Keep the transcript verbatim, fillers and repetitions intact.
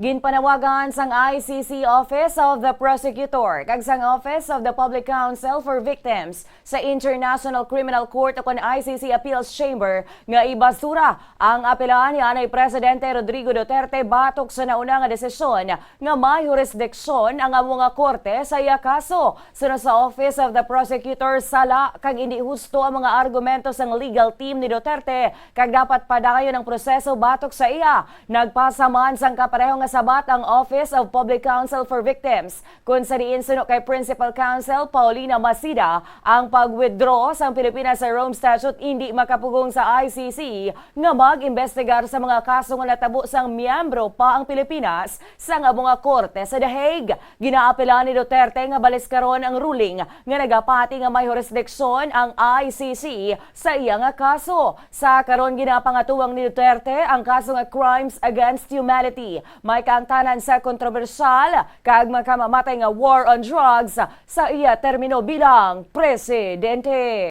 Ginpanawagan sang I C C Office of the Prosecutor kag sang Office of the Public Counsel for Victims sa International Criminal Court o kon I C C Appeals Chamber nga ibasura ang apela ni anay Presidente Rodrigo Duterte batok sa nauna nga desisyon nga may jurisdiksyon ang amo nga korte sa iya kaso. Suno sa Office of the Prosecutor, sala kag indi husto ang mga argumento sang legal team ni Duterte kag dapat padayon ang proseso batok sa iya. Nagpasa man sang kapareho nga sabat ang Office of Public Counsel for Victims, kun sa diin suno kay Principal Counsel Paulina Masida, ang pag-withdraw sang Pilipinas sa Rome Statute indi makapugong sa I C C nga mag-imbestigar sa mga kaso nga natabo sang miyembro pa ang Pilipinas sang amo nga korte sa The Hague. Ginaapela ni Duterte nga baliskaron ang ruling nga nagapati nga may jurisdiksyon ang I C C sa iya nga kaso. Sa karon, ginapangatuwang ni Duterte ang kaso nga crimes against humanity. May kaangtanan sa kontrobersyal kag makamamatay nga war on drugs sa iya termino bilang presidente.